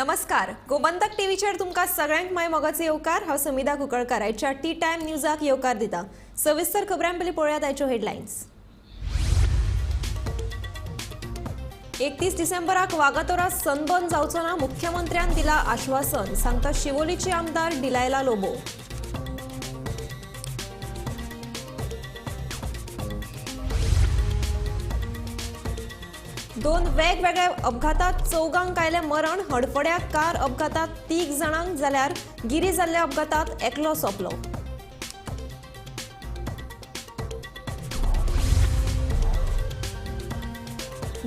नमस्कार, गोमंतक टीव्हीचेर तुमकां सगळ्यांक माय मोगाचो येवकार. हांव समिधा कुंकळकार, आयच्या टी टायम न्यूजाक येवकार दिता. सविस्तर खबरां पयलीं पळोवया आयच्यो हेडलायन्स. 31 डिसेंबराक वागातोरा सनबर्न जावचो ना, मुख्यमंत्र्यान दिला आश्वासन, सांगता शिवोलीचे आमदार डिलायला लोबो. दोन वेगवेगळ्या अपघातात 4 आयलें मरण. हडफड्या कार अपघातात 3 जाणांक जाल्यार गिरी जाल्ल्या अपघातात एकलो सोंपलो.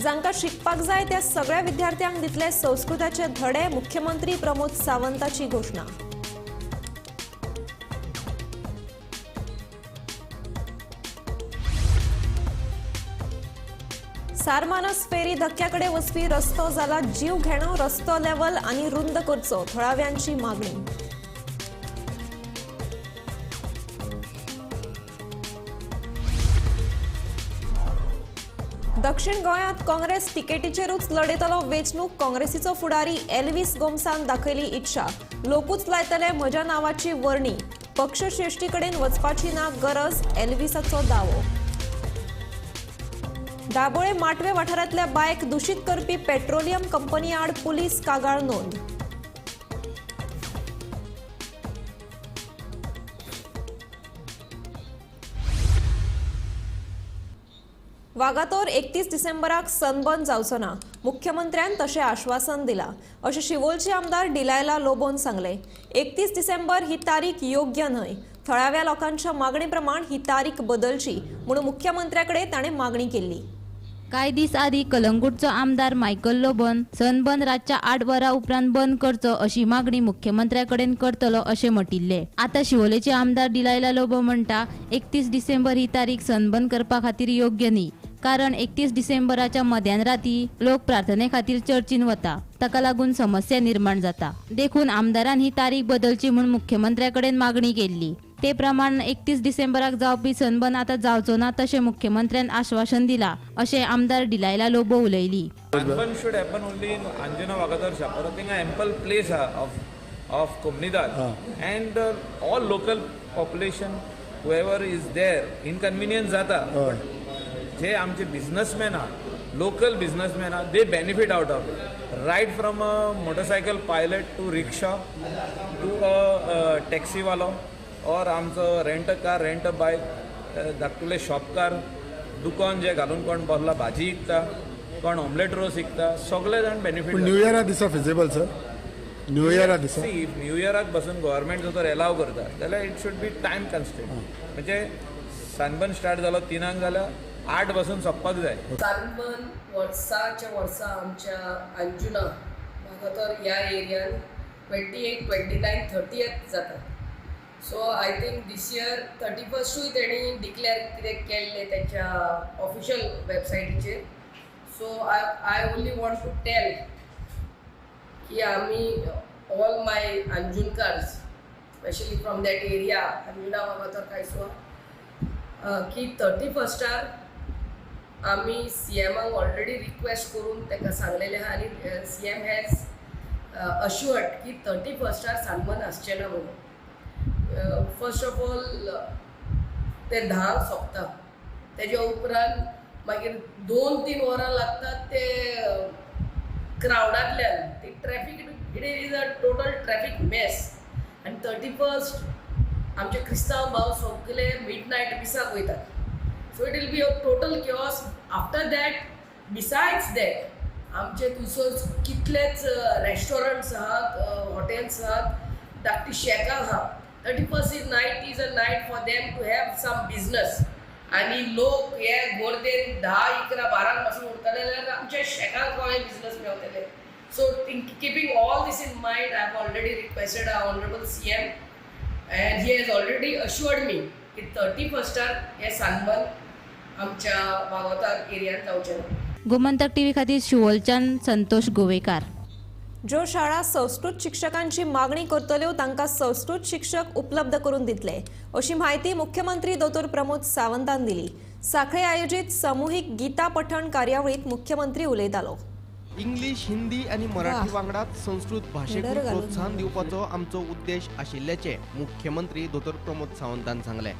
जांकां शिकपाक जाय त्या सगळ्या विद्यार्थ्यांक दितले संस्कृताचे धडे, मुख्यमंत्री प्रमोद सावंताची घोशणा. सारमानस फेरी धक्क्याकडे वचपी रस्तो जाला जीव घेणो, रस्तो लेवल आनी रुंद करचो, थळाव्यांची मागणी. दक्षिण गोंयांत काँग्रेस तिकेटीचेरूच लढयतलो वेंचणूक, काँग्रेसीचो फुडारी एल्वीस गोम्सान दाखयली इच्छा. लोकूच लायतले म्हज्या नांवाची वर्णी, पक्षश्रेश्ठी कडेन वचपाची ना गरज, एल्वीसाचो दावो. दाबोळे माटवे वाठारांतल्या बायक दूषित करपी पेट्रोलियम कंपनी आड पुलीस कागाळ नोंद. वागातोर 31 डिसेंबराक सनबर्न जावचो ना, मुख्यमंत्र्यान तशें आश्वासन दिलां, अशें शिवोलचे आमदार डिलायला लोबोन सांगलें. 31 डिसेंबर ही तारीख योग्य न्हय, थळाव्या लोकांच्या मागणे प्रमाण ही तारीख बदलची म्हणून मुख्यमंत्र्या कडेन ताणें मागणी केल्ली. कांय दीस आदीं कलंगूटचो आमदार मायकल लोबोन सनबर्न रातच्या 8 वरां उपरांत बंद करचो अशी मागणी मुख्यमंत्र्या कडेन करतलो अशें म्हटिल्लें. आतां शिवोलेचे आमदार डिलायला लोबो म्हणटा 31 डिसेंबर ही तारीख सनबर्न करपा खातीर योग्य न्ही, कारण 31 डिसेंबराच्या मध्यान राती लोक प्रार्थने खातीर चर्चीन वता, ताका लागून समस्या निर्माण जाता. देखून आमदारान ही तारीख बदलची म्हूण मुख्यमंत्र्या कडेन मागणी केल्ली. ते प्रमाण 31 डिसेंबराक जावपी सनबर्न आतां जावचो ना तशें मुख्यमंत्र्यान आश्वासन दिलां, अशें आमदार डिलायला लोबो उलयली. Sunburn should happen only in Anjuna Vagator Chapora. थिंगा एम्पल प्लेस आहा of Comunidade and all local population whoever is there inconvenience जाता. जे आमचे बिझनसमॅन आहा, लोकल बिझनसमॅन आहा, they benefit out of it. Right from a motorcycle pilot to rickshaw to a टॅक्सीवालो और आमचो rent a car, rent a bike, धाकटुले शॉपकार, दुकान जे घालून कोण बसला भाजी विकता, कोण ऑमलेट रोस विकता, सगळे जाण बेनिफीट. पूण न्यू इयरा दिसा फिजिबल सर? न्यू इयरा दिसा सी, if new इयराक बसून गव्हर्मेंट जर तर एलाव करता जाल्यार it should be time constant. म्हणजे सनबर्न स्टार्ट जालो 3 जाल्यार 8 बसून सोंपपाक जाय. सनबर्न वर्साच्या वर्सा आमच्या अंजुना वागातोर ह्या एरियान 28, 29, 30 जाता. So I think this year 31 तेणी डिक्लेअर कितें केल्लें तेंच्या ऑफिशियल वेबसायटीचेर. So I only want to tell की आमी all my Anjunkars, specially from that area, Anjuna, Vagator, Caisua, की 31 आमी सी एमाक ऑलरेडी रिक्वेस्ट करून ताका सांगलेलें आहा आनी सी एम हॅज अश्युअर्ड की 31 सनबर्न आसचें ना म्हणून. फर्स्ट ऑफ ऑल ते 10 सोंपता, तेज्या उपरांत मागीर 2-3 वरां लागतात ते क्रावडांतल्यान ती traffic, it is a total traffic mess. आनी 31 आमचे क्रिस्तांव भाव सगळे मिड नायट मिसाक वयतात, so it will be a total chaos after that. Besides that, आमचे थंयसर कितलेच रेस्टॉरंट्स आहात, हॉटेल्स आहात, धाकटी शॅकां आहा. 31 is night is a night for them to have some business. आनी लोक हे गर्देन 10, 11, 12 पासून उरतले जाल्यार आमच्या शॅकांक कोणें business मेवतले? So keeping all this in mind, I have already requested our honourable CM and he has already assured me की 31 हे सनबर्न आमच्या वागातोर एरियान जावचें ना. गोमंतक टीव्ही खातीर शिवोलच्यान संतोष गोवेकार. ज्यो शाळा संस्कृत शिक्षकांची मागणी करतल्यो तांकां संस्कृत शिक्षक उपलब्ध करून दितले, अशी म्हायती मुख्यमंत्री दोतोर प्रमोद सावंतान दिली. साखळे आयोजीत सामुहीक गीता पठण कार्यावळीत मुख्यमंत्री उलयतालो. इंग्लीश, हिंदी आनी मराठी वांगडाच संस्कृत भाशेक प्रोत्साहन दिवपाचो आमचो उद्देश आशिल्ल्याचें मुख्यमंत्री दोतोर प्रमोद सावंतान सांगलें.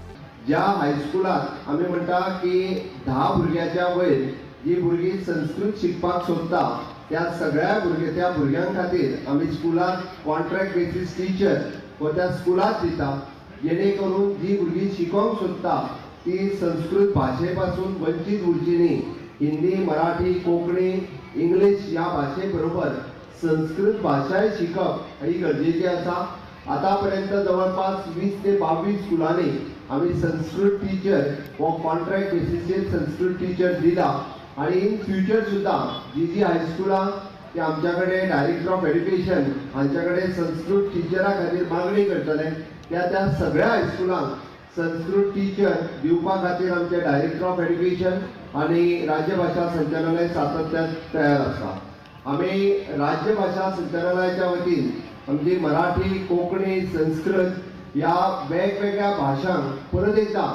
ज्या हायस्कुलात आमी म्हणटा की 10 भुरग्याच्या वयर जी भुरगीं संस्कृत शिकपाक सोदता त्या सगळ्या त्या भुरग्यां खातीर आमी स्कुलात कॉन्ट्रॅक्ट बेसीस टिचर हो त्या स्कुलात दिता, जेणे करून जी भुरगीं शिकोंक सोदता ती संस्कृत भाशे पासून वंचीत उरची न्ही. हिंदी, मराठी, कोंकणी, इंग्लीश ह्या भाशे बरोबर संस्कृत भाशाय शिकप ही गरजेची आसा. आतापर्यंत जवळपास 20 ते 22 स्कुलांनी आमी संस्कृत टिचर हो कॉन्ट्रॅक्ट बेसीसचेर संस्कृत टिचर दिला आनी इन फ्युचर सुद्दां जी जी हायस्कुलां ती आमच्या कडेन डायरेक्टर ऑफ एड्युकेशन हांच्या कडेन संस्कृत टिचरा खातीर मागणी करतले त्या त्या सगळ्या हायस्कुलांक संस्कृत टिचर दिवपा खातीर आमचे डायरेक्टर ऑफ एड्युकेशन आनी राज्यभाशा संचालनालय सातत्यान तयार आसा. आमी राज्यभाशा संचालनालयाच्या वतीन आमची मराठी, कोंकणी, संस्कृत ह्या वेगवेगळ्या भाशांक परत एकदा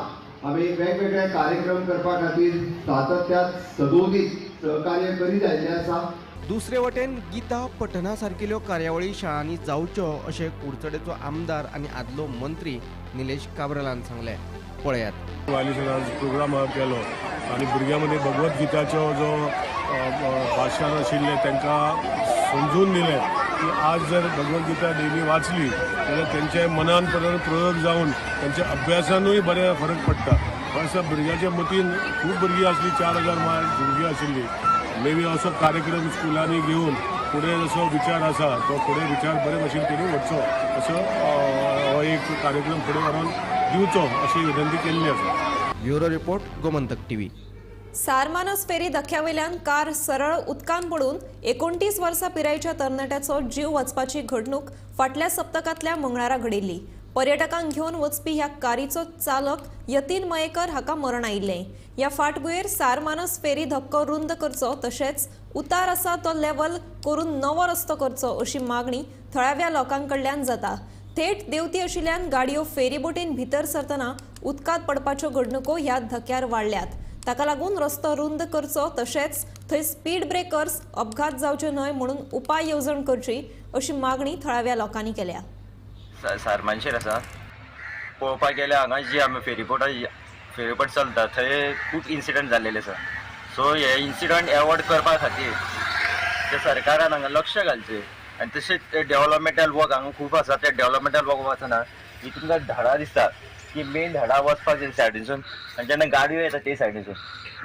आमी वेगवेगळे कार्यक्रम करपा खातीर सातत्यान सदोदीत सहकार्य करीत आयिल्लें आसा. दुसरे वटेन गीता पठना सारकिल्यो कार्यावळी शाळांनी जावच्यो अशें कुडचडेचो आमदार आनी आदलो मंत्री निलेश काब्रालान सांगलें. पळयात. आज प्रोग्राम केलो आनी भुरग्यां मदीं भगवत गीताचो जो भाशण आशिल्लें तांकां समजून दिलें की आज जर भगवत गीता डेली वाचली जाल्यार तेंच्या मनान परत प्रयोग जावन तेंच्या अभ्यासानूय बरे फरक पडटा. असो भुरग्याच्या मतीन खूब भुरगीं आसली, 4000 भुरगीं आशिल्लीं. मे बी असो कार्यक्रम स्कुलांनी घेवन फुडें जसो विचार आसा तो फुडें विचार बरे भशेन तेणी व्हरचो असो हो एक कार्यक्रम फुडें व्हरून दिवचो अशी विनंती केल्ली आसा. Bureau report, Gomantak TV. Sarmanos ferry धक्क्यावेल्यान कार सरळ उदकांत पडून 29 वर्सां पिरायेच्या तरणाट्याचो जीव वचपाची घडणूक फाटल्या सप्तकांतल्या मंगळारा घडिल्ली. पर्यटकांक घेवन वचपी ह्या कारीचो चालक यतीन मयेकर हाका मरण आयिल्लें. ह्या फाटभुंयेर सारमानस फेरी धक्को रुंद करचो तशेंच उतार आसा तो लेवल करून नवो रस्तो करचो अशी मागणी थळाव्या लोकां कडल्यान जाता. थेट देंवती आशिल्ल्यान गाडयो फेरीबोटीन भितर सरतना उदकांत पडपाच्यो घडणुको ह्या धक्यार वाडल्यात. ताका लागून रस्तो रुंद करचो तशेंच थंय स्पीड ब्रेकर्स अपघात जावचे न्हय म्हणून उपाय येवजण करची अशी मागणी थळाव्या लोकांनी केल्या. सारमानशेर आसा पळोवपाक गेल्यार हांगा जी आमी फेरीबोट चलता थंय खूब इन्सिडंट जाल्लेले आसा. सो हे इन्सिडंट एवॉयड करपा खातीर ते सरकारान हांगा लक्ष घालचें आनी तशेंच डेव्हलपमेंटल वर्क हांगा खूब आसा. ते डेव्हलपमेंटल वर्क वचना ही तुमकां झाडां दिसता की मेन झाडां वचपाक जाय सायडीनसून आनी जेन्ना गाडयो येता ते सायडीनसून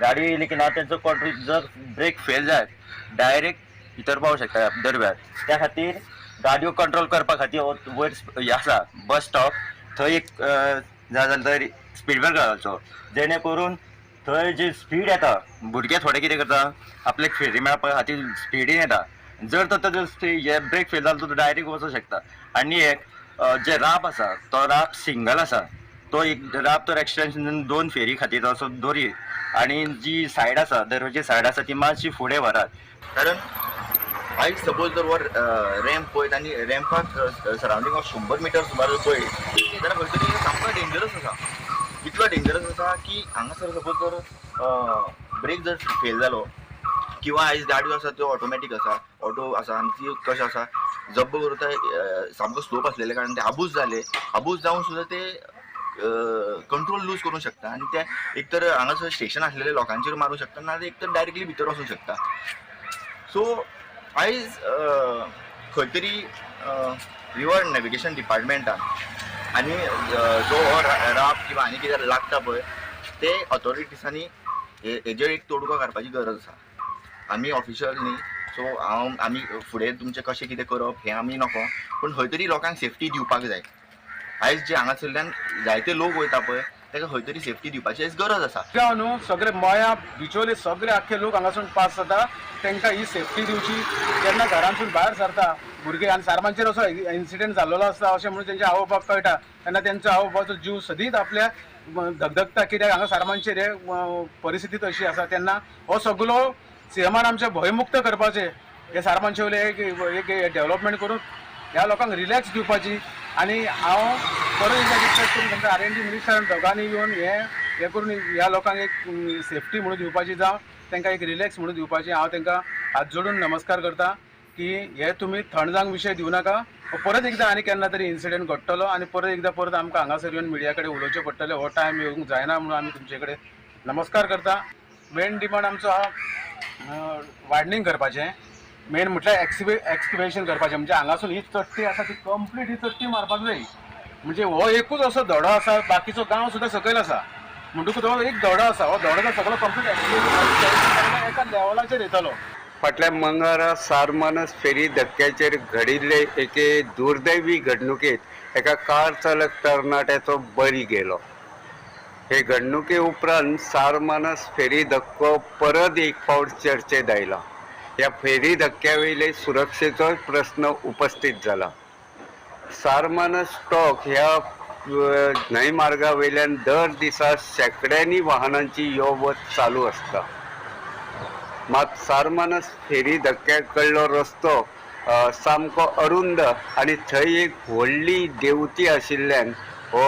गाडयो येयली की ना तेंचो कंट्रोल जर ब्रेक फेल जायत डायरेक्ट भितर पावूंक शकता दर्व्यार. त्या खातीर गाडयो कंट्रोल करपा खातीर वयर हें आसा बस स्टॉप थंय एक जाय जाल्यार थंय स्पीड ब्रेकर घालचो जेणे करून थंय जी स्पीड येता भुरगे थोडे कितें करता आपल्याक फेरी मेळपा खातीर स्पिडीन येता. जर तर तो हे ब्रेक फेल जालो तो डायरेक्ट वचूंक शकता. आनी एक जे राप आसा तो राप सिंगल आसा तो एक राप तर एक्सटेंशन 2 फेरी खातीर असो दोरी आनी जी सायड आसा दरवाजी सायड आसा ती मातशी फुडें व्हरात. कारण आयज सपोज जर वर रॅम्प पळयत आनी रॅम्पाक सरावंडींग ऑफ 100 मिटर सुमार पळयत जाल्यार खंय तरी सामको डेंजरस आसा. इतलो डेंजरस आसा की हांगासर सपोज जर ब्रेक जर फेल जालो किंवा आयज गाडयो आसा त्यो ऑटोमॅटीक आसा, ऑटो आसा आनी ती कशें आसा जब्ब करून सामको स्लोप आसलेले कारण ते आबूज जाले, आबूज जावन सुद्दां ते कंट्रोल लूज करूंक शकता आनी ते एक तर हांगासर स्टेशन आसलेले लोकांचेर मारूंक शकता ना एक तर डायरेक्टली भितर वचूंक शकता. सो आयज खंय तरी रिवर नॅविगेशन डिपार्टमेंटान आनी जो हो राप किंवा आनी कितें लागता पळय ते ऑथॉरिटीजांनी हेजेर एक तोडगो काडपाची गरज आसा. आमी ऑफिशियल न्ही, सो हांव आमी फुडें तुमचें कशें कितें करप हें आमी नको, पूण खंय तरी लोकांक सेफ्टी दिवपाक जाय. आयज जे हांगासरल्यान जायते लोक वयता पळय ताका खंय तरी सेफ्टी दिवपाची आयज गरज आसा. न्हू सगळे मळ्या बिचोले सगळे आख्खे लोक हांगासून पास जाता तांकां ही सेफ्टी दिवची. जेन्ना घरांतसून भायर सरता भुरगे आनी सारमानचेर असो इन्सिडंट जाल्लो आसता अशें म्हणून तेंचे आवय बापाक कळटा तेन्ना तेंचो आवय बापाचो जीव सदींच आपल्या धगधगता कित्याक हांगा सारमानचेर हे परिस्थिती अशी आसा. तेन्ना हो सगलो सीएमान आमचे भंयमुक्त करपाचें हे सारमानचे वयले एक डेव्हलपमेंट करून ह्या लोकांक रिलॅक्स दिवपाची. आनी हांव परत एकदा रिक्वेस्ट करून सांगता R&D मिनिस्टरान दोगांनी येवन हें करून ह्या लोकांक एक सेफ्टी म्हणून दिवपाची जावं तांकां एक रिलॅक्स म्हणून दिवपाची हांव तांकां हात जोडून नमस्कार करता की हे तुमी थंड विशय दिवं नाका. परत एकदां आनी केन्ना तरी इन्सिडंट घडटलो आनी परत एकदां परत आमकां हांगासर येवन मिडिया कडेन उलोवचें पडटलें. हो टायम येवंक जायना म्हणून आमी तुमचे कडेन नमस्कार करता. मेन डिमांड आमचो आहा वायडनींग करपाचें, मेन म्हटल्यार एक्सक्युएशन करपाचें. म्हणजे हांगासून ही चट्टी आसा ती कंप्लीट ही चट्टी मारपाक जाय. म्हणजे हो एकूच असो धडो आसा, बाकीचो गांव सुद्दां सकयल आसा, म्हणटकूच हो एक धडो आसा, हो धडो सगळो कंप्लीट एक्सक्युएशन एका लेवलाचेर येतलो. फाटल्या मंगळारा सारमानस फेरी धक्क्याचेर घडिल्ले एके दुर्दैवी घडणुकेत एका कार चालक तरणाट्याचो बळी गेलो. हे घडणुके उपरांत सारमानस फेरी धक्को परत एक फावट चर्चेत आयला. ह्या फेरी धक्क्या वयले सुरक्षेचोय प्रस्न उपस्थित जाला. सारमानस स्टॉक ह्या न्हंय मार्गा वयल्यान दर दिसा शेंकड्यांनी वाहनांची यो वच चालू आसता. मात सारमानस फेरी धक्क्या कडलो रस्तो सामको अरुंद आनी थंय एक व्हडली देवती आशिल्ल्यान हो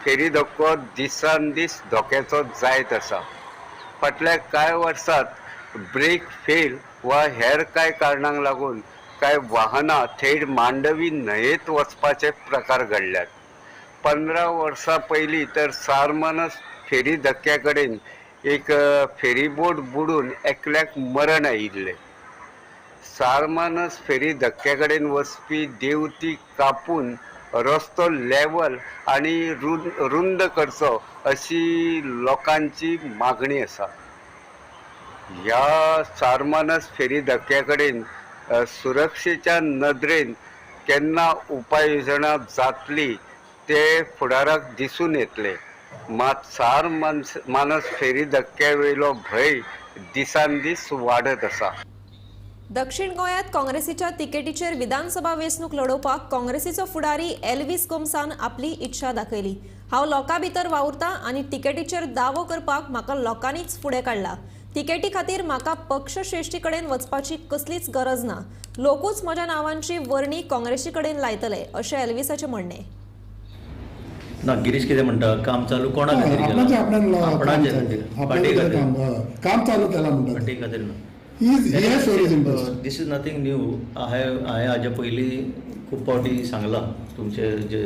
फेरी धक्को दिसान दीस धोक्याचो जायत आसा. फाटल्या कांय वर्सांत ब्रेक फेल वा हेर कांय कारणांक लागून कांय वाहनां थेट मांडवी न्हंयेत वचपाचे प्रकार घडल्यात. 15 वर्सां पयलीं तर सारमानस फेरी धक्क्या कडेन एक फेरीबोट बुडून एकल्याक मरण आयिल्लें. सारमानस फेरी धक्क्या कडेन वचपी देवती कापून रस्तो लेवल आनी रुंद करचो अशी लोकांची मागणी आसा. ह्या सारमानस फेरी धक्क्या कडेन सुरक्षेच्या नदरेन केन्ना उपाय येवजणां जातली ते फुडाराक दिसून येतले. मात सारमानस फेरी धक्क्या वयलो भंय दिसान दीस वाडत आसा. दक्षिण गोंयांत काँग्रेसीच्या तिकेटीचेर विधानसभा वेंचणूक लढोवपाक काँग्रेसीचो फुडारी एल्विस गोम्सान आपली इच्छा दाखयली. हांव लोकां भितर वावुरता आनी तिकेटीचेर दावो करपाक म्हाका लोकांनीच फुडें काडला. तिकेटी खातीर म्हाका पक्षश्रेश्ठी कडेन वचपाची कसलीच गरज ना. लोकूच म्हज्या नांवांची वर्णी काँग्रेसी कडेन लायतले अशें एल्विसाचें म्हणणें. ना गिरीश कितें म्हणटा, काम चालू कोणा खातीर केलां? आपणाचे खातीर, पार्टी खातीर काम चालू केलां म्हणटा, पार्टी खातीर ना. This is nothing new. हांवें हाजे पयलीं खूब फावटी सांगलां तुमचे जे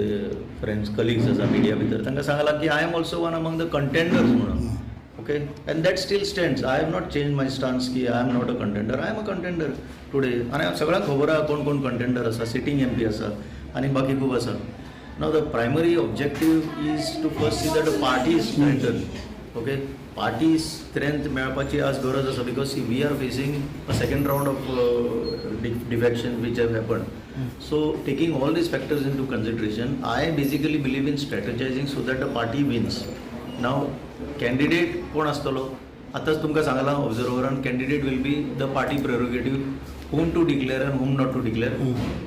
फ्रेंड्स कलिग्स आसा मिडिया भितर तांकां सांगलां की I am also one among the contenders म्हणून. Okay, and that still stands. I have not change my stance की I am not a contender. I am a contender today. आनी सगळ्यांक खबर आहा कोण कोण कंटेंडर आसा, सिटींग एम पी आसा आनी बाकी खूब आसा. Now the primary objective is to first see that the party is strengthened. Okay, party strength मेळपाची आज गरज आसा because we are facing a second round of defection which have happened. So taking all these factors into consideration, I basically believe in strategizing so that the party wins. Now candidate कोण आसतलो आतांच तुमकां सांगलां ऑब्जर्वरान, candidate will be the party prerogative, whom to declare and whom not to declare.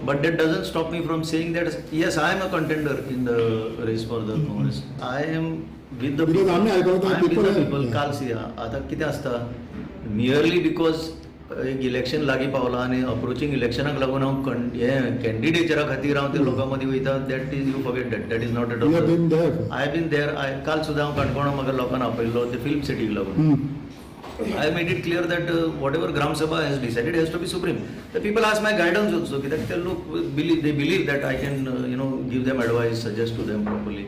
But that doesn't stop me from saying that yes, I am a contender in the race for the Congress. I am with the people. I am with the people. काल C आता कितें आसता, merely because एक election लागीं पावलां आनी अप्रोचींग इलेक्शनाक लागून हांव हें कॅन्डिडेचरा खातीर हांव त्या लोकां मदीं वयता, that is you forget that, that is not at all. I been there. काल सुद्दां हांव काणकोणा म्हाका लोकांना आपयल्लो ते फिल्म सिटीक लागून. I made it clear that whatever Gram Sabha has decided has to be supreme. The people ask my guidance also, कित्याक ते लोक believe, they believe that I can you know give them advice, suggest to them properly.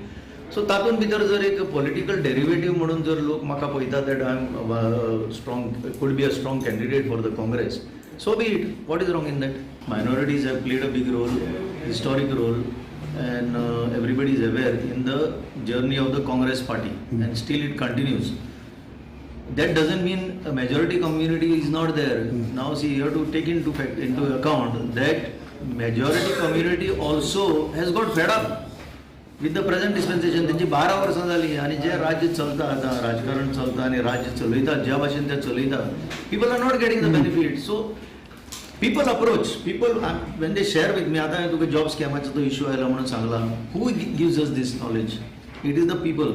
So तातूंत भितर जर एक political derivative म्हणून जर लोक म्हाका पळयता that I am strong, could be a strong candidate for the Congress, so be it. What is wrong in that? Minorities have played a big role, historic role, and everybody is aware in the journey of the Congress party, and still it continues. That doesn't mean a majority community is not there. Now see, you have to take into account that majority community also has got fed up with the present dispensation. त्यांची 12 वर्सां जाली आनी जे राज्य चलता आतां, राजकारण चलता आनी राज्य चलयता ज्या भाशेन ते चलयता, people are not getting the benefit. So people approach people when they share with me. आतां हांवें तुका जॉब स्कॅमाचो तो इशू आयला म्हणून सांगला, who gives us this knowledge? It is the people.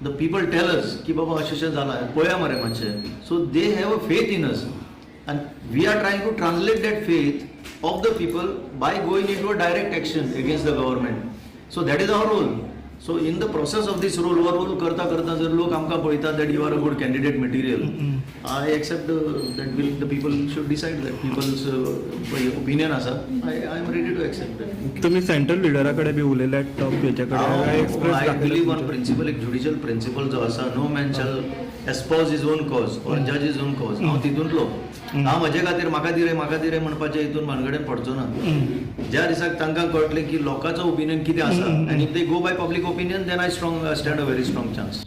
The people tell us की बाबा अशें अशें जालां पळया मरे मातशें. So they have a faith in us and we are trying to translate that faith of the people by going into a direct action against the government. So that is our role. So in the process of this role, हो role करता करता जर लोक आमकां पळयतात that you are a good candidate material, I accept that will the people should decide that people's opinion आसा. I am ready to accept that. तुम्ही central लिडरा कडेन बी उलयले टॉप हेच्या कडेन? I believe on principle, एक ज्युडिशियल प्रिंसिपल जो आसा, no man shall espouse his own cause or जज his own cause. हांव तितूंतलो, हांव म्हजे खातीर म्हाका दी रे म्हाका दी रे म्हणपाचें हितून भानगडेन पडचो ना. ज्या दिसाक तांकां कळटलें की लोकांचो ओपिनियन कितें आसा आनी if they go by public opinion, then I strong stand a very strong chance.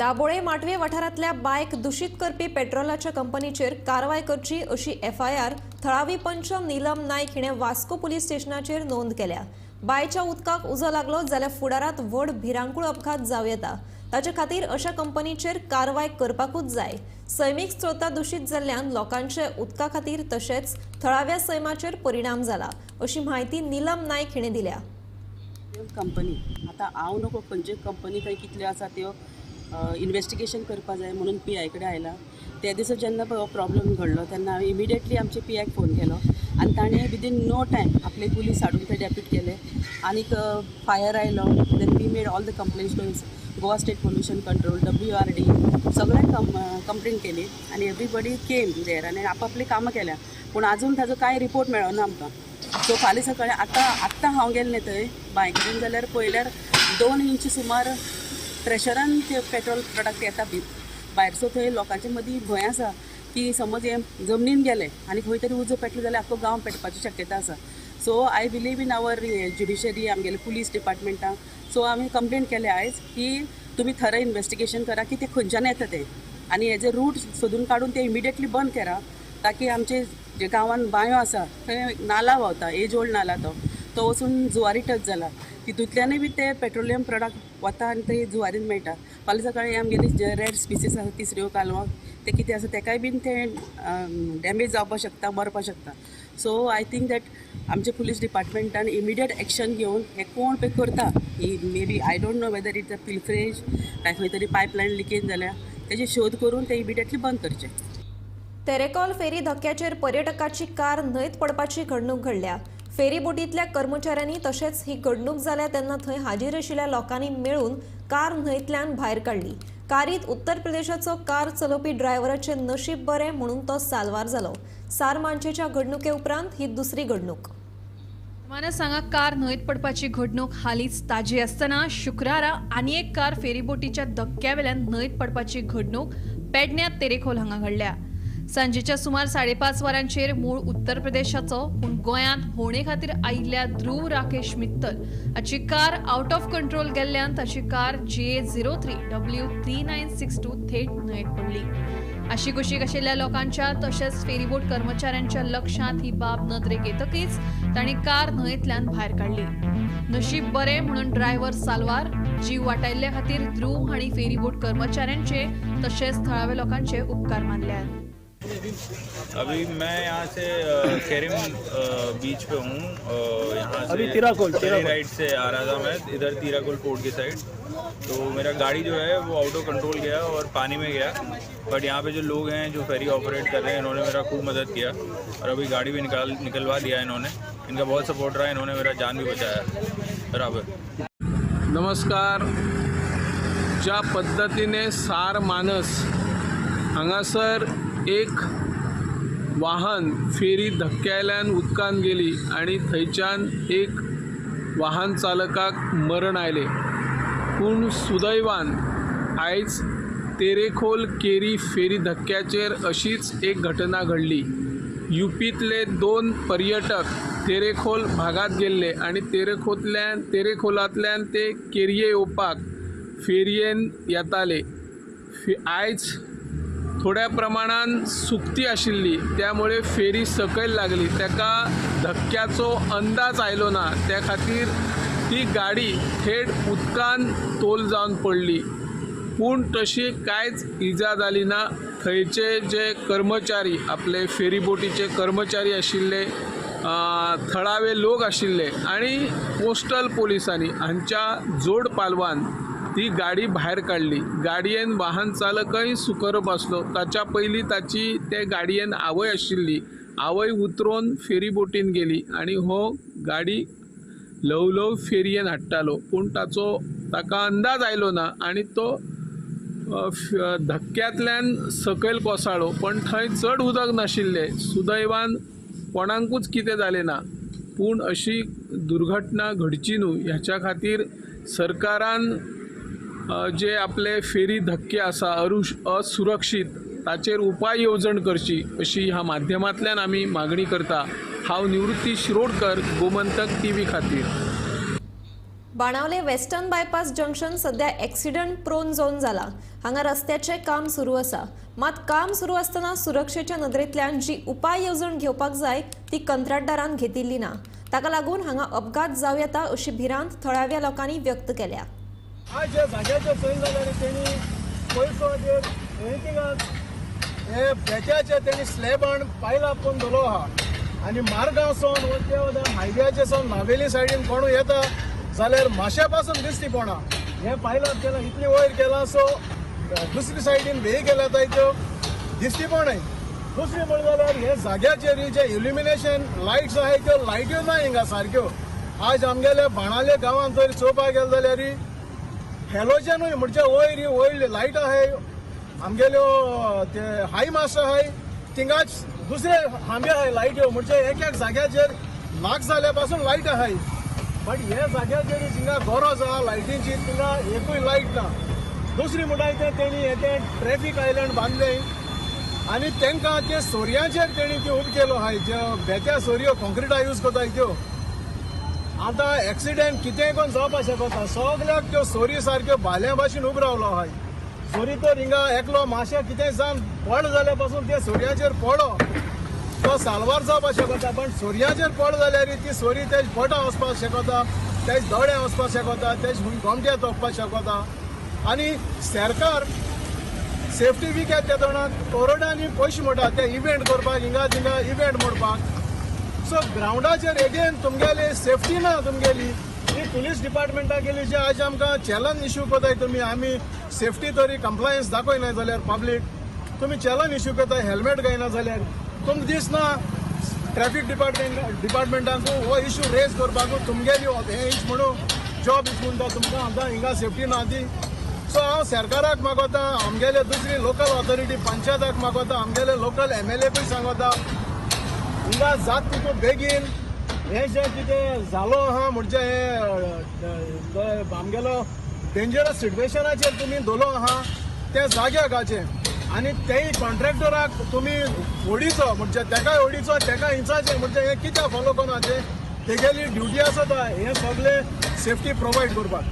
Dabolim Matve वाठारांतल्या बायक दूषित करपी पेट्रोलाच्या कंपनीचेर कारवाय करची अशी एफआयआर थळावी पंच नीलम नायक हिणें वास्को पुलीस स्टेशनाचेर नोंद केल्या. बायच्या उदकाक उजो लागलो जाल्यार फुडारांत व्हड भिरांकूळ अपघात जावं येता. ताचे खातीर अशा कंपनीचेर कारवाय करपाकूच जाय. सैमीक स्रोता दूषित जाल्ल्यान लोकांचे उदका खातीर तशेंच थळाव्या सैमाचेर परिणाम जाला अशी म्हायती नीलम नायक हिणें दिल्या. कंपनी आतां हांव नको खंयच्यो कंपनी थंय कितल्यो आसा त्यो इन्वेस्टिगेशन करपा जाय म्हणून पी I कडेन आयला. त्या दिसा जेन्ना पळय हो प्रॉब्लम घडलो तेन्ना हांवें इमिडिएटली आमचे पी आयक फोन केलो आनी ताणें विदीन नो टायम आपले पुलीस हाडून थंय डेप्यूट केले आनीक फायर आयलो. Then we made all the complaints to Goa State Pollution Control, WRD, सगळ्यांक कंप्लेन केली आनी एवरीबडी केम there आनी आपापली कामां केल्या. पूण आजून ताजो कांय रिपोर्ट मेळना आमकां. सो फाल्यां सकाळीं आतां आत्तां हांव गेल्लें थंय बांय कडेन जाल्यार पळयल्यार 2 इंच सुमार प्रेशरान ते पेट्रोल प्रोडक्ट येता भायर. सो थंय लोकांचे मदीं भंय आसा की समज हें जमनीन गेलें आनी खंय तरी उजो पेटलो जाल्यार आख्खो गांव पेटपाची शक्यता आसा. So I believe in our judiciary, आमगेले पुलीस डिपार्टमेंटाक. सो आमी कंप्लेन केले आयज की तुमी थरो इन्वेस्टिगेशन करा की ते खंयच्यान येता ते आनी हेजे रूट सोदून काडून ते इमिडिएटली बंद करा, ताकी आमचे जे गांवान बांयो आसा थंय नाला व्हांवता, एज ओल्ड नाला, तो वचून जुवारी टच जाला, तितूंतल्यानूय बी ते पेट्रोलियम प्रोडक्ट वता आनी ते जुवारीन मेळटा. फाल्यां सकाळीं आमगेली जे रेड स्पिसीस आसा तिसऱ्यो कालवां ते कितें आसा तेकाय बीन ते डॅमेज जावपाक शकता, मरपाक शकता. सो I think that आमचे पुलीस डिपार्टमेंटान इमिडिएट एक्शन घेवन हें कोण पळय करता, ही maybe I don't know whether it's a pilferage काय खंय तरी पायपलायन लिकेज जाल्या, तेजे शोध करून ते इमिडिएटली बंद करचे. तेरेखोल फेरी धक्क्याचेर पर्यटकाची कार न्हंयत पडपाची घडणूक घडल्या. फेरीबोटींतल्या कर्मचाऱ्यांनी तशेंच ही घडणूक जाल्या तेन्ना थंय हाजीर आशिल्ल्या लोकांनी मेळून कार न्हंयतल्यान भायर काडली. कारीत उत्तर प्रदेशाचो कार चलोवपी ड्रायव्हराचें नशीब बरें म्हणून तो साल्वार जालो. सारमांचेच्या घडणुके उपरांत ही दुसरी घडणूक. मानस हांगा कार न्हंयत पडपाची घडणूक हालींच ताजी आसतना शुक्रारा आनी एक कार फेरीबोटीच्या धक्क्या वेल्यान न्हंयत पडपाची घडणूक पेडण्यात तेरेखोल हांगा घडल्या. सांजेच्या सुमार 5:30 वरांचेर मूळ उत्तर प्रदेशाचो पूण गोंयांत भोंवणे खातीर आयिल्ल्या ध्रुव राकेश मित्तल हाची कार आउट ऑफ कंट्रोल गेल्ल्यान ताची कार GA 03 W 3962 थेट न्हंयेत पडली. आशीकुशीक आशिल्ल्या लोकांच्या तशेंच फेरीबोट कर्मचाऱ्यांच्या लक्षांत ही बाब नदरेक येतकीच तांणी कार न्हंयेंतल्यान भायर काडली. नशीब बरें म्हणून ड्रायव्हर साल्वार. जीव वाटायल्ल्या खातीर ध्रुव हांणी फेरीबोट कर्मचाऱ्यांचे तशेंच थळाव्या लोकांचे उपकार मानल्यात. अभी मैं यहाँ से केरिम बीच पे हूँ. यहाँ से अभी तिराकोल राइड से आ रहा था मैं इधर तिराकोल पोर्ट के साइड, तो मेरा गाड़ी जो है वो आउट ऑफ कंट्रोल गया और पानी में गया. बट यहाँ पे जो लोग हैं जो फेरी ऑपरेट कर रहे हैं इन्होंने मेरा खूब मदद किया और अभी गाड़ी भी निकलवा दिया इन्होंने. इनका बहुत सपोर्ट रहा, इन्होंने मेरा जान भी बचाया. बराबर. नमस्कार. ज्या पद्दतीने सार मानस हांगासर एक वाहन फेरी धक्क्यायल्यान उदकान गेली आनी थंयच्यान एक वाहन चालकाक मरण आयलें. पूण सुदैवान आयज तेरेखोल केरी फेरी धक्क्याचेर अशीच एक घटना घडली. युपींतले 2 पर्यटक तेरेखोल भागांत गेल्ले आनी तेरेखोलांतल्यान ते केरये येवपाक फेरयेन येताले. आयज थोड्या प्रमाणान सुकती आशिल्ली, त्यामुळे फेरी सकयल लागली. ताका धक्क्याचो अंदाज आयलो ना, त्या खातीर ती गाडी थेट उदकान तोल जावन पडली. पूण तशी कांयच इजा जाली ना. थंयचे जे कर्मचारी, आपले फेरीबोटीचे कर्मचारी आशिल्ले, थळावे लोक आशिल्ले आनी कोस्टल पोलिसांनी हांच्या जोड पालवान ती गाडी भायर काडली. गाडयेन वाहन चालकय सुकरप आसलो. ताच्या पयलीं ताची ते गाडयेन आवय आशिल्ली. आवय उतरोन फेरीबोटीन गेली आनी हो गाडी ल्हव ल्हव फेरयेन हाडटालो पूण ताचो ताका अंदाज आयलो ना आनी तो धक्क्यांतल्यान सकयल कोसळ्ळो. पण थंय चड उदक नाशिल्लें, सुदैवान कोणाकूच कितें जालें ना. पूण अशी दुर्घटना घडची न्हू ह्याच्या खातीर सरकारान जे आपले फेरी धक्के आसा असुरक्षीत ताचेर उपाय येवजण करची अशी ह्या माध्यमांतल्यान आमी मागणी करता. हांव निवृत्ती शिरोडकर, गोमंतक टीव्ही खातीर. बाणावले वेस्टर्न बायपास जंक्शन सध्या एक्सिडंट प्रोन झोन जाला. हांगा रस्त्याचें काम सुरू आसा. मात काम सुरू आसतना सुरक्षेच्या नदरेंतल्यान जी उपाय येवजण घेवपाक जाय ती कंत्राटदारान घेतिल्ली ना. ताका लागून हांगा अपघात जावं येता अशी भिरांत थळाव्या लोकांनी व्यक्त केल्या. आज ज्या जाग्याचेर चोयलें जाल्यार तेणी पयसो हे बेट्याचे तेणी स्लॅबान पायला करून दवरलो आहा आनी मार्गां सावन वता हायव्याचे सावन नावेली सायडीन कोणू येता जाल्यार माश्या पासून दिसती पडना. हें पायला केलां इतली वयर केलां सो दुसरी सायडीन वेहिकल येता त्यो दिसती पडनाय. दुसरी म्हणलें जाल्यार हे जाग्याचेर जे इल्युमिनेशन लायट्स आहाय त्यो लायट्यो ना हिंगा सारक्यो. आज आमगेले बाणाले गांवांत जर चोवपाक गेले जाल्यार हॅलोजनूय म्हणजे वयर वयर लायट आहाय आमगेल्यो ते हाय मास्टर आहाय थिंगाच दुसरे खांबे आहाय लायट्यो म्हणजे एक एक जाग्याचेर नाक जाल्या पासून लायट आहाय. बट हे जाग्याचेर जिंगा गरज आहा लायटींची थिंगा एकूय लायट ना. दुसरी म्हणटा तें तेणी हे तें ट्रॅफीक आयलंड बांदलें आनी तांकां ते सोरयांचेर तेणी त्यो उब केलो आहाय ज्यो बेत्या सोरयो कॉन्क्रिटा यूज करताय त्यो. आतां एक्सिडेंट कितेंय कोण जावपाक शकता. सगल्याक त्यो सोरी सारक्यो भाल्या भाशेन उब रावलो आहाय. सोरी तर हिंगा एकलो माशे कितेंय जावन पड जाल्या पासून ते सोरयाचेर पडो तो साल्वार जावपाक शकता. पण सोरयाचेर पड जाल्यार ती सोरी तेज बोटां वचपाक शकता, तेज दोळे वचपाक शकता, तेज गोमट्या तोपपाक शकता. आनी सरकार सेफ्टी वीक येता तेन्ना करोडांनी पयशे म्हणटा ते इव्हेंट करपाक हिंगा थिंगा इव्हेंट मोडपाक. सो ग्रावंडाचेर एगेन तुमगेली सेफ्टी ना तुमगेली. ही पुलीस डिपार्टमेंटा गेली जे आज आमकां चॅलंज इश्यू करताय तुमी. आमी सेफ्टी तरी कंप्लायन्स दाखयना जाल्यार पब्लीक तुमी चॅलंज इश्यू करताय हेल्मेट घायना जाल्यार तुमकां दिसना ट्रॅफीक डिपार्टमेंटांकू हो इश्यू रेज करपाकू तुमगेली हें इश म्हणून जॉब इश म्हणटा तुमकां आतां हिंगा सेफ्टी ना ती. सो हांव सरकाराक मागोता, आमगेले दुसरी लोकल ऑथॉरिटी पंचायताक मागोता, आमगेले लोकल एमएलएकूय सांगोता हिंगा जात तितून बेगीन हें जें कितें जालो आहा म्हणजे हें आमगेलो डेंजरस सिट्युएशनाचेर तुमी दवरलो आहा तें जाग्याक घालचें आनी तेय कॉन्ट्रॅक्टराक तुमी ओडीचो म्हणजे तेकाय ओडीचो तेका हिंसाचें म्हणजे हें कित्याक फॉलो करना तें तेगेली ड्युटी आसता हें सगळें सेफ्टी प्रोवायड करपाक.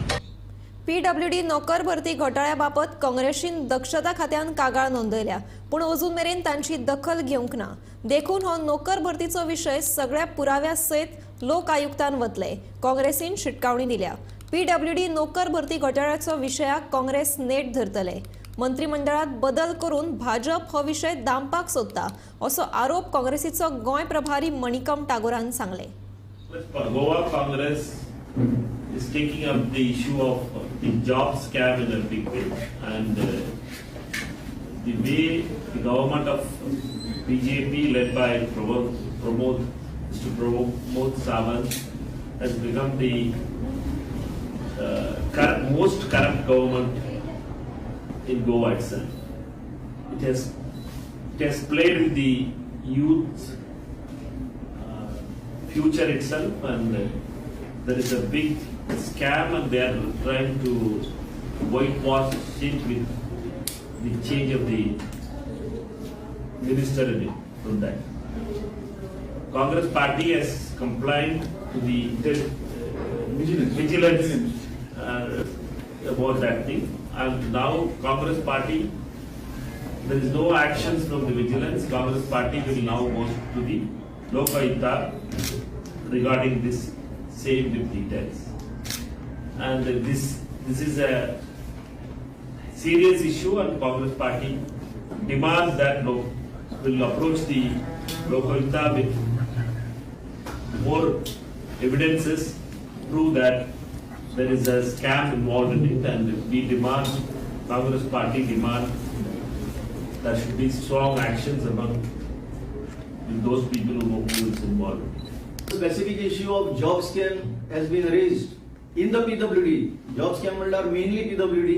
पीडब्ल्यूडी नोकर भरती घोटाळ्या बाबत काँग्रेसीन दक्षता खात्यान कागाळ नोंदयल्या पूण अजून मेरेन तांची दखल घेवंक ना. देखून हो नोकर भरतीचो विशय सगळ्या पुराव्या सयत लोक आयुक्तान वतले काँग्रेसीन शिटकावणी दिल्या. पीडब्ल्यूडी नोकर भरती घोटाळ्याचो विशयाक काँग्रेस नेट धरतले. मंत्रिमंडळात बदल करून भाजप हो विशय दामपाक सोदता असो आरोप काँग्रेसीचो गोंय प्रभारी मणिकम टागोरान सांगले. Goa Congress is taking up the issue of the job scam in a big way, and the way the government of BJP led by Pramod Sawant has become the most corrupt government in Goa itself. It has played with the youth's future itself, and there is a big scam, and they are trying to whitewash it with the change of the minister in it. From that, Congress party has complained to the vigilance about that thing, and now Congress party, there is no actions from the vigilance. Congress party will now go to the Lokayukta regarding this same with details, and this is a serious issue, and Congress party demands that will approach the Lokayukta with more evidences prove that there is a scam involved in it, and we demand, Congress party demand, there should be strong actions among those people who is involved. Specific issue of job scam has been raised in the PWD. Job scam म्हणल्यार mainly PWD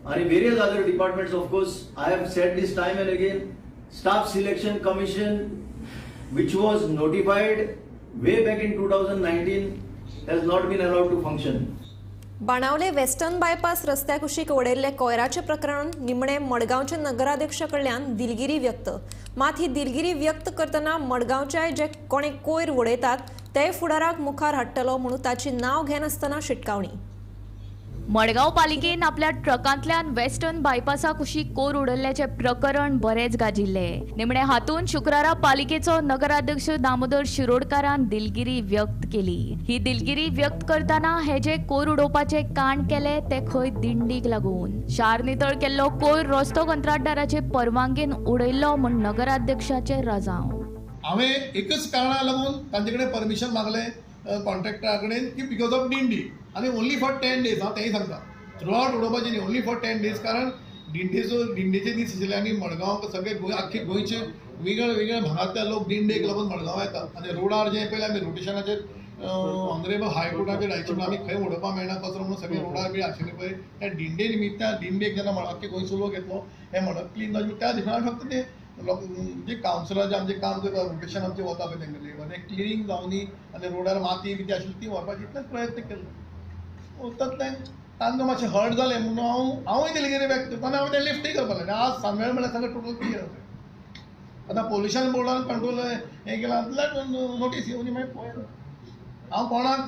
आणि various other departments. Of course, I have said this time and again, Staff Selection Commission, which was notified way back in 2019, has not been allowed to function. Benaulim western bypass रस्त्या कुशीक वडयल्ले कोयराचे प्रकरण निमणे मडगांवचे नगराध्यक्षा कडल्यान दिलगिरी व्यक्त. मात ही दिलगिरी व्यक्त करतना मडगांवचे जे कोणे कोयर वडयतात ते फुडाराक मुखार हाडटलो म्हणून ताची नांव घेनासतना शिटकावणी. मडगांव पालिकेन आपल्या ट्रकांतल्यान वेस्टर्न बायपासा कुशीक कोर उडयल्ल्याचें प्रकरण बरेंच गाजिल्लें. निमणे हातूंत शुक्रारा पालिकेचो नगराध्यक्ष दामोदर शिरोडकारान दिलगिरी व्यक्त केली. ही दिलगिरी व्यक्त करतना हे जे कोर उडोवपाचें कांड केलें तें खंय दिंडीक लागून शार नितळ केल्लो कोयर रस्तो कंत्राटदाराचे परवानगेन उडयल्लो म्हूण नगराध्यक्षाचें रजांव. हांवें एकच कारणाक लागून तांचे कडेन परमिशन मागलें कॉन्ट्रॅक्टरा कडेन की because of दिंडी आनी ओन्ली फॉर 10 डेज. हांव तेंय सांगता, थ्रू आवट उडोवपाचें न्ही, ओन्ली फॉर 10 डेज. कारण दिंडेचे दीस आशिल्ले आनी मडगांव सगळे आख्खे गोंयचे वेगळे वेगळे भागांतले लोक दिंडेक लागून मडगांव येतात आनी रोडार जे पयलीं आमी रोटेशनाचेर ऑनरेबल हायकोर्टाचेर लायचे म्हणून आमी खंय उडोवपाक मेळना कचरो म्हणून सगळे रोडार बी आशिल्ले पळय त्या दिंडे निमित्तान दिंडेक जेन्ना आख्खे गोंयचो लोक येतलो हें मडक क्लीन जावचें. त्या दिसा फक्त ते लोक जे कावन्सिलर आमचें काम करता रोटेशन आमचें वता पळय तेंगेलें आनी क्लिनींग जावनी आनी रोडार माती बी ती आशिल्ली ती व्हरपाची इतलेच प्रयत्न केलो. तातूंतल्यान तांकां मातशें हर्ट जालें म्हणून हांवूय दिलगिरी व्यक्त करता आनी हांवें तें लिफ्टूय करपाक लागलें. आज सांजवेळ म्हणल्यार सगळें टोटल क्लियर जालें. आतां पोल्युशन बोर्डान कंट्रोल हें केलां जाल्यार नोटीस येवनी मागीर पळय. हांव कोणाक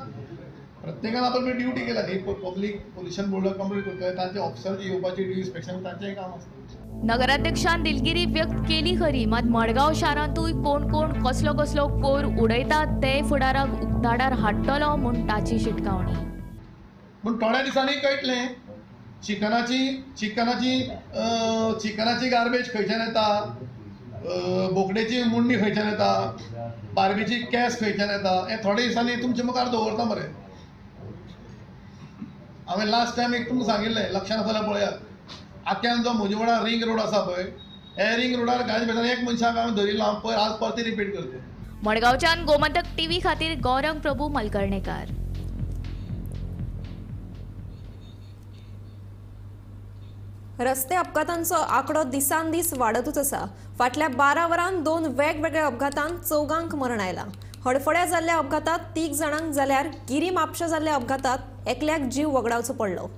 प्रत्येकान आपली ड्युटी केल्या न्ही, पब्लीक पोल्युशन बोर्डाक कंप्लीट करतले तांचे ऑफिसर येवपाची ड्यू इन्स्पेक्शन तांचेंय काम आसता. नगराध्यक्षान दिलगिरी व्यक्त केली खरी, मात मडगांव शारांतूय कोण कोण कसलो कसलो कोयर उडयतात ते फुडाराक उक्ताडार हाडटलो म्हूण ताची शिटकावणी. पूण थोड्या दिसांनी कळटलें चिकनाची गार्बेज खंयच्यान येता, बोकडेची मुंडी खंयच्यान येता, बार्बीची केस खंयच्यान येता, हें थोड्या दिसांनी तुमचे मुखार दवरता मरे. हांवें लास्ट टायम एक तुमकां सांगिल्लें, लक्षान आसा जाल्यार पळयात, आक्यान जो मुजवाडा रिंग रोड आसा पळय, हे रिंग रोडार गाडी भितर एक मनशाक हांवें धरिल्लो. हांव पयर आज परते रिपीट करता. मडगांवच्यान गोमंतक टीव्ही खातीर गौरंग प्रभू मलकर्णेकार. रस्ते अपघातांचो आंकडो दिसान दीस वाडतूच आसा. फाटल्या 12 वरांत 2 वेगवेगळ्या अपघातांत 4 मरण आयलां. हडफड्या जाल्ल्या अपघातात 3 जाणांक जाल्यार गिरी म्हापशा जाल्ल्या अपघातात एकल्याक जीव वगडावचो पडलो.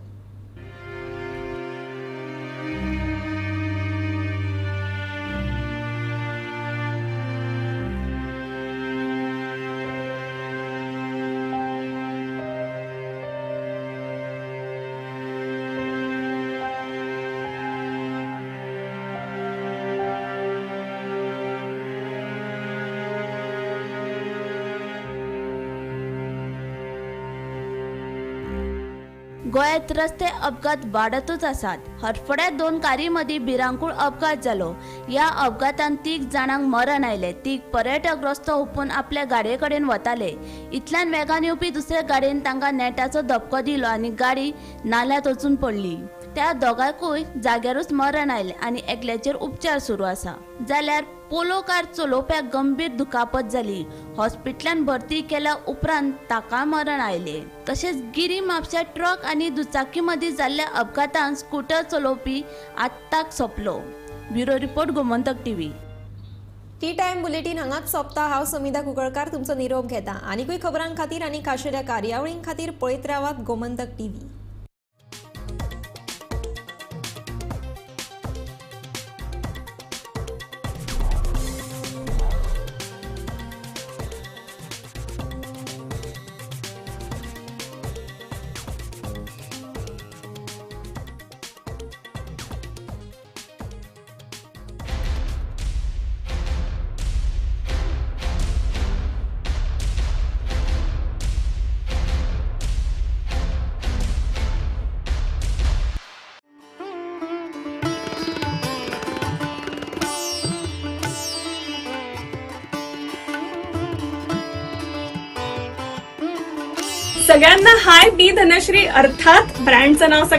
गोंयांत रस्ते अपघात वाडतूच आसात. हडफड्या 2 कारी मदीं भिरांकूळ अपघात जालो. ह्या अपघातान 3 जाणांक मरण आयलें. 3 पर्यटक रस्तो हुपून आपल्या गाडये कडेन वताले. इतल्यान वेगान येवपी दुसऱ्या गाडयेन तांकां नेटाचो धपको दिलो आनी गाडी नाल्यांत वचून पडली. त्या दोगांकूय जाग्यारूच मरण आयलें आनी एकल्याचेर उपचार सुरू आसा. जाल्यार पोलो कार चलोवप्याक गंभीर दुखापत जाली. हॉस्पिटलान भरती केल्या उपरांत ताका मरण आयलें. तशेंच गिरी म्हापशा ट्रक आनी दुचाकी मदीं जाल्ल्या अपघातान स्कूटर चलोवपी आत्ताक सोंपलो. Bureau report, Gomantak TV. Tea time bulletin हांगाच सोंपता. हांव समिधा कुंकळकार तुमचो निरोप घेता. आनीकूय खबरां खातीर आनी खाशेल्या कार्यावळीं खातीर पळयत रावात गोमंतक टीव्ही. सगळ्यांना हाय, मी धनश्री, अर्थात ब्रँडचं नाव सगळ्यांना